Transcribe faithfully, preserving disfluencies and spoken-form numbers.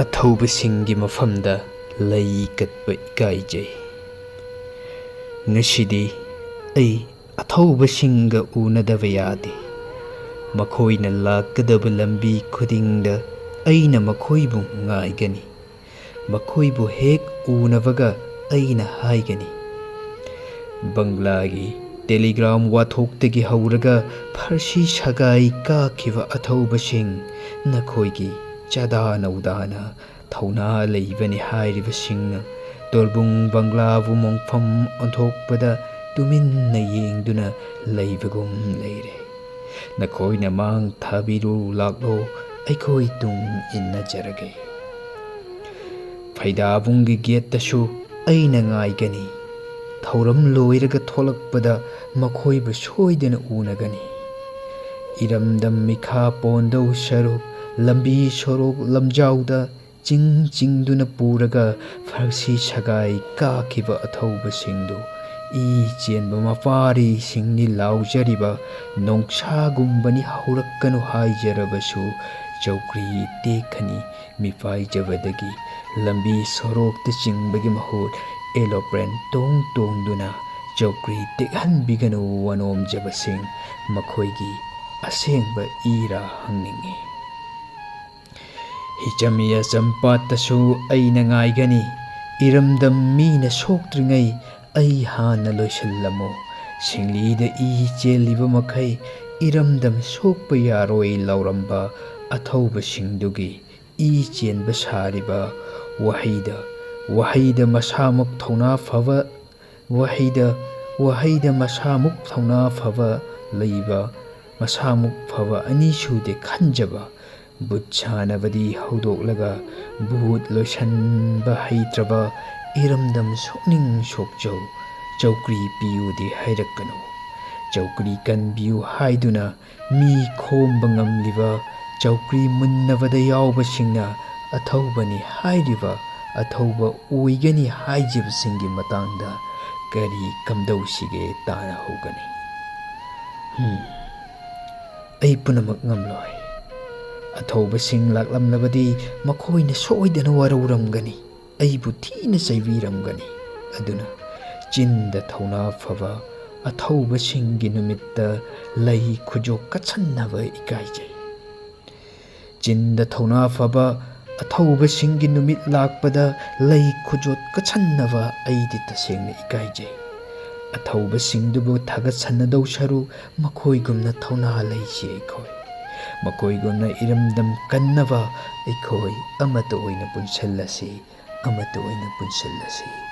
ꯑꯊꯧꯕꯁꯤꯡꯒꯤ ꯃꯐꯝꯗ ꯂꯩ ꯀꯠꯄ ꯏꯀꯥꯏꯖꯩ꯫ ꯉꯁꯤꯗꯤ ꯑꯩ ꯑꯊꯧꯕꯁꯤꯡꯒ ꯎꯅꯗꯕ ꯌꯥꯗꯦ꯫ ꯃꯈꯣꯏꯅ ꯂꯥꯛꯀꯗꯕ ꯂꯝꯕꯤ ꯈꯨꯗꯤꯡꯗ ꯑꯩꯅ ꯃꯈꯣꯏꯕꯨ ꯉꯥꯏꯒꯅꯤ꯫ ꯃꯈꯣꯏꯕꯨ ꯍꯦꯛ ꯎꯅꯕꯒ ꯑꯩꯅ ꯍꯥꯏꯒꯅꯤ, "ꯕꯪꯒ꯭ꯂꯥꯒꯤ ꯇꯦꯂꯤꯒ꯭ꯔꯥꯝ ꯋꯥꯊꯣꯛꯇꯒꯤ ꯍꯧꯔꯒ ꯐꯥꯔꯁꯤ ꯁꯒꯥꯏ ꯀꯥꯈꯤꯕ ꯑꯊꯧꯕꯁꯤꯡ, ꯅꯈꯣꯏꯒꯤ ꯆꯥꯗꯥ ꯅꯧꯗꯥꯅ ꯊꯧꯅꯥ ꯂꯩꯕꯅꯤ ꯍꯥꯏꯔꯤꯕꯁꯤꯡꯅ ꯇꯣꯔꯕꯨꯡ ꯕꯪꯒ꯭ꯂꯥꯕꯨ ꯃꯣꯡꯐꯝ ꯑꯣꯟꯊꯣꯛꯄꯗ ꯇꯨꯃꯤꯟꯅ ꯌꯦꯡꯗꯨꯅ ꯂꯩꯕꯒꯨꯝ ꯂꯩꯔꯦ꯫ ꯅꯈꯣꯏꯅ ꯃꯥꯡ ꯊꯥꯕꯤꯔꯨ ꯂꯥꯛꯂꯣ, ꯑꯩꯈꯣꯏ ꯇꯨꯡ ꯏꯟꯅꯖꯔꯒꯦ꯫ ꯐꯩꯗꯥꯕꯨꯡꯒꯤ ꯒꯦꯠꯇꯁꯨ ꯑꯩꯅ ꯉꯥꯏꯒꯅꯤ꯫ ꯊꯧꯔꯝ ꯂꯣꯏꯔꯒ ꯊꯣꯛꯂꯛꯄꯗ ꯃꯈꯣꯏꯕꯨ ꯁꯣꯏꯗꯅ ꯎꯅꯒꯅꯤ꯫ ꯏꯔꯝꯗꯝ ꯃꯤꯈꯥ ꯄꯣꯟꯗꯧ ꯁꯔꯨꯛ ꯂꯝꯕꯤ ꯁꯣꯔꯣꯛ ꯂꯝꯖꯥꯎꯗ ꯆꯤꯡ ꯆꯤꯡꯗꯨꯅ ꯄꯨꯔꯒ ꯐꯥꯔꯁꯤ ꯁꯒꯥꯏ ꯀꯥꯈꯤꯕ ꯑꯊꯧꯕꯁꯤꯡꯗꯨ ꯏ ꯆꯦꯟꯕ ꯃꯄꯥꯔꯤꯁꯤꯡꯅꯤ ꯂꯥꯎꯖꯔꯤꯕ ꯅꯣꯡꯁꯥꯒꯨꯝꯕꯅꯤ ꯍꯧꯔꯛꯀꯅꯨ ꯍꯥꯏꯖꯔꯕꯁꯨ ꯆꯧꯀ꯭ꯔꯤ ꯇꯦꯛꯈꯅꯤ꯫ ꯃꯤꯄꯥꯏꯖꯕꯗꯒꯤ ꯂꯝꯕꯤ ꯁꯣꯔꯣꯛꯇ ꯆꯤꯡꯕꯒꯤ ꯃꯍꯨꯠ ꯑꯦꯂꯣꯄ꯭ꯔꯦꯟ ꯇꯣꯡ ꯇꯣꯡꯗꯨꯅ ꯆꯧꯀ꯭ꯔꯤ ꯇꯦꯛꯍꯟꯕꯤꯒꯅꯨ ꯋꯥꯅꯣꯝꯖꯕꯁꯤꯡ, ꯃꯈꯣꯏꯒꯤ ꯑꯁꯦꯡꯕ ꯏꯔꯥ ꯍꯪꯅꯤꯡꯏ꯫ ꯍꯤꯆꯝ ꯌꯥꯆꯝ ꯄꯥꯠꯇꯁꯨ ꯑꯩꯅ ꯉꯥꯏꯒꯅꯤ꯫ ꯏꯔꯝꯗꯝ ꯃꯤꯅ ꯁꯣꯛꯇ꯭ꯔꯤꯉꯩ ꯑꯩ ꯍꯥꯟꯅ ꯂꯣꯏꯁꯤꯜꯂꯝꯃꯨ꯫ ꯁꯤꯡꯂꯤꯗ ꯏ ꯆꯦꯜꯂꯤꯕ ꯃꯈꯩ ꯏꯔꯝꯗꯝ ꯁꯣꯛꯄ ꯌꯥꯔꯣꯏ ꯂꯥꯎꯔꯝꯕ ꯑꯊꯧꯕꯁꯤꯡꯗꯨꯒꯤ ꯏ ꯆꯦꯟꯕ ꯁꯥꯔꯤꯕ ꯋꯥꯍꯩꯗ, ꯋꯥꯍꯩꯗ ꯃꯁꯥꯃꯛ ꯊꯧꯅꯥ ꯐꯕ, ꯋꯥꯍꯩꯗ, ꯋꯥꯍꯩꯗ ꯃꯁꯥꯃꯨꯛ ꯊꯧꯅꯥ ꯐꯕ ꯂꯩꯕ, ꯃꯁꯥꯃꯨꯛ ꯐꯕ ꯑꯅꯤꯁꯨꯗꯦ ꯈꯟꯖꯕ, ꯚꯨꯠ ꯁꯥꯟꯅꯕꯗꯤ ꯍꯧꯗꯣꯛꯂꯒ ꯚꯨꯠ ꯂꯣꯏꯁꯟꯕ ꯍꯩꯇ꯭ꯔꯕ ꯏꯔꯝꯗꯝ ꯁꯣꯛꯅꯤꯡ ꯁꯣꯛꯆꯧ, ꯆꯧꯀ꯭ꯔꯤ ꯄꯤꯌꯨꯗꯤ ꯍꯥꯏꯔꯛꯀꯅꯨ꯫ ꯆꯧꯀ꯭ꯔꯤ ꯀꯟꯕꯤꯌꯨ ꯍꯥꯏꯗꯨꯅ ꯃꯤ ꯈꯣꯝꯕ ꯉꯝꯂꯤꯕ ꯆꯧꯀ꯭ꯔꯤ ꯃꯨꯟꯅꯕꯗ ꯌꯥꯎꯕꯁꯤꯡꯅ ꯑꯊꯧꯕꯅꯤ ꯍꯥꯏꯔꯤꯕ, ꯑꯊꯧꯕ ꯑꯣꯏꯒꯅꯤ ꯍꯥꯏꯖꯕꯁꯤꯡꯒꯤ ꯃꯇꯥꯡꯗ ꯀꯔꯤ ꯀꯝꯗꯧꯁꯤꯒꯦ ꯇꯥꯅꯍꯧꯒꯅꯤ? ꯍꯝ, ꯑꯩ ꯄꯨꯝꯅꯃꯛ ꯉꯝꯂꯣꯏ꯫ ꯑꯊꯧꯕꯁꯤꯡ ꯂꯥꯛꯂꯝꯂꯕꯗꯤ ꯃꯈꯣꯏꯅ ꯁꯣꯏꯗꯅ ꯋꯥꯔꯧꯔꯝꯒꯅꯤ, ꯑꯩꯕꯨ ꯊꯤꯅ ꯆꯩꯕꯤꯔꯝꯒꯅꯤ꯫ ꯑꯗꯨꯅ ꯆꯤꯟꯗ ꯊꯧꯅꯥ ꯐꯕ ꯑꯊꯧꯕꯁꯤꯡꯒꯤ ꯅꯨꯃꯤꯠꯇ ꯂꯩ ꯈꯨꯖꯣꯛ ꯀꯠꯁꯟꯅꯕ ꯏꯀꯥꯏꯖꯩ꯫ ꯆꯤꯟꯗ ꯊꯧꯅꯥ ꯐꯕ ꯑꯊꯧꯕꯁꯤꯡꯒꯤ ꯅꯨꯃꯤꯠ ꯂꯥꯛꯄꯗ ꯂꯩ ꯈꯨꯖꯣꯠ ꯀꯠꯁꯟꯅꯕ ꯑꯩꯗꯤ ꯇꯁꯦꯡꯅ ꯏꯀꯥꯏꯖꯩ꯫ ꯑꯊꯧꯕꯁꯤꯡꯗꯨꯕꯨ ꯊꯥꯒꯠꯁꯟꯅꯗꯧ ꯁꯔꯨꯛ ꯃꯈꯣꯏꯒꯨꯝꯅ ꯊꯧꯅꯥ ꯂꯩꯁꯤ ꯑꯩꯈꯣꯏ꯫ ꯃꯈꯣꯏꯒꯨꯝꯅ ꯏꯔꯝꯗꯝ ꯀꯟꯅꯕ ꯑꯩꯈꯣꯏ ꯑꯃꯠꯇ ꯑꯣꯏꯅ ꯄꯨꯟꯁꯤꯜꯂꯁꯤ, ꯑꯃꯠꯇ ꯑꯣꯏꯅ ꯄꯨꯟꯁꯤꯜꯂꯁꯤ꯫